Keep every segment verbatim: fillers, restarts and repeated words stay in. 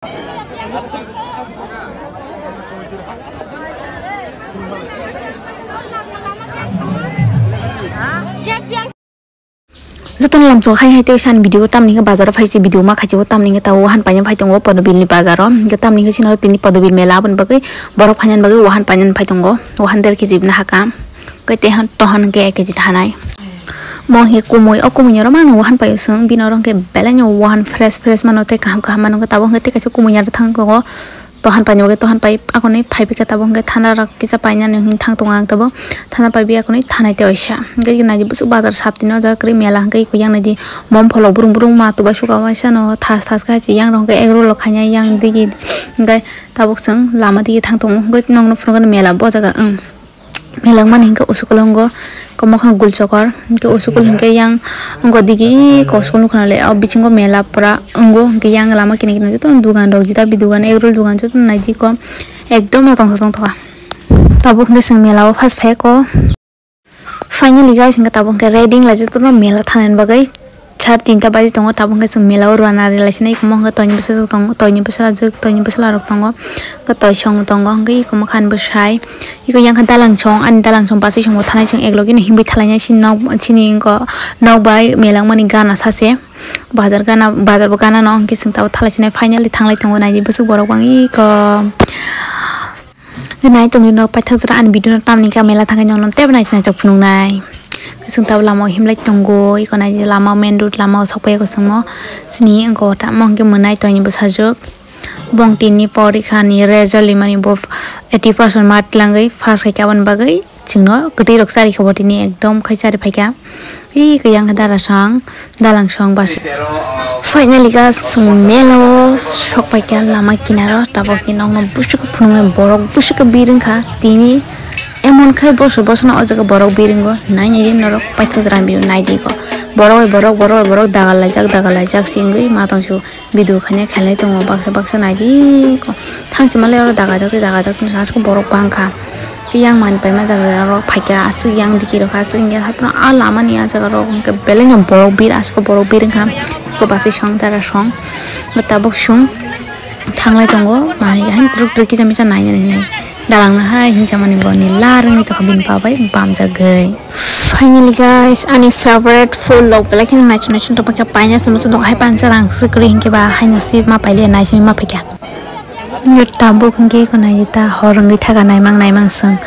Jotono lamsok hai hai tei san video tamni hwnkhe bazaro phai se video ma khaisio tamni hwnkhe tabuk wahan paina phai tongo Podobilni bazaro. Hwnkhe tamni hwnkhe chini tini Podobil mela aboni bagwi borok phainani bagwi wahan painani phai tongo. Wahan der kg bini hakha. Hwnkhe tei han tohan hwnkhe ek kg thanai. Mo hwnkhe kumui, o kumui oro mano wahan paio chwng, bini oro hwnkhe belai no wahan fresh fresh mano tei kaham kaham mano, tabuk hwnkhe tei kaisa kumui aro thang tongo. Tohan paina bagwi tohan pai akonwi phaiphikha, tabuk hwnkhe thana rok kisa painani hwnwi thang tongo ang tabuk. Thana paibi akonwi thanai tei waisa. Hwnkhe naidi bwswk bazar sap tini o jaga kwrwi mela hwnkhe eko yang naidi mom pholok brung brung ma tubai suka waisa no thas thas khe hai se yang rok hwnkhe egg roll rok khainai yang digi hwnkhe tabuk chwng lama digi thang tongo hwnkhe nokno phunukgwi mela bo jaga wng. Mela wngmani hwnkhe usuk kwlwngo kwmokha gul chokor, hwnkhe usuk kwlwng hwnkhe yang wngkha digi kosok nukha nai le, o bisingo mela pura wngo, hwnkhe yang lama kini kini joto dugan rok, jirabi dugan, egg roll dugan joto naidi ko ekdom no tongthok tongthokha. Tabuk hwnkhe chwng mela o first phai ko. Finally guys, hwnkhe tabuk hwnkhe ready wnglaijak jotono mela thanani bagwi. Sar tinta baji tongo, tabuk hwnkhe chwng mela o rwna rilai sinai, eko mo hwnkhe toini bwsajwk tongo, toini bwsajwk, toini bwsajwk rok tongo, hwnkhe toisong tongo, hwnkhe eko mo khan bwsai, eko yang kha dalang song, ani dalang song bachai song bo thanai chwng eklogino himwi thalainai chini nok, chini eko nok bai mela wngmani gana sase, bazar gana, bazar bo gana no, hwnkhe chwng tabuk thalai sinai finally thanglai tongo, naidi bwswk borok bangwi eko. Nai tongdi norok paithak jora ani video no tamni khe mela thangkhe nokno tebo nai nai tok phunuknai. Chwng tabuk lama o himlai tongo, eko nai lama main road lama o sokpai eko chwngno sini wngkha o tamo hwnkhe mwnai toini bwsajwk. Bong tini porikha ni result rimani bo eighty percent mark twlangwi pass khaikha aboni bagwi chwngno kwtwi rok charikha bo tini ekdom khai chari phaikha. Ee, khe yang khe dara song, dalang song bas. Finally ga chwng mela o sok pai kha lama kinaro, tabuk ni nokno bwswk phunuknai borok bwswk bir wngkha tini. Emon khai boso boso no o jaga borok bir wngo, nai nai di norok paithak jora video nai di ko. Borok bai borok, borok bai borok dagal laijak, dagal laijak se wngwi ma tong su. Video khaina khailai tongo baksa baksa naidi ko. Thangchima le oro dagajak tei dagajak tei borok bangkha. Yang mani paima jaga rok phaikha aswk yang digi rok aswk wngya haphano ah lama ni ah jaga rok hwnkhe belai no borok bir aswk borok bir wngkha. Ko bachai song dara song tabuk song thanglai tongo mani hain truk truk kisa misa nai nai nai. Dalangno hai hinjamani bo ni lar wngwi tongkha bini babai bamjagwi. Finally guys, ani favorite food log belai kheno naichuk naichuk tongpakha, paina se muchung tongkha, hai pansa rang se kwrwi hinkhe ba haino se ma paile naisingwi ma phaikha. Tabuk hinkhe eko naidi ta hor wngwi thaka naimang naimang swng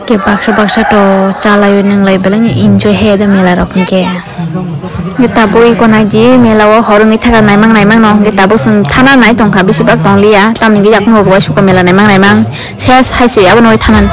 khe baksa baksa to chalaio nwnglai belai no enjoy haiya da mela rok hinkhe. Hinkhe tabuk eko naidi mela o hor wngwi thaka naimang naimang no hinkhe tabuk swng thana nai tongkha bisi bak tongliya tamni hinkhe yakung rok rwai suka mela naimang naimang ses hai se abono thana.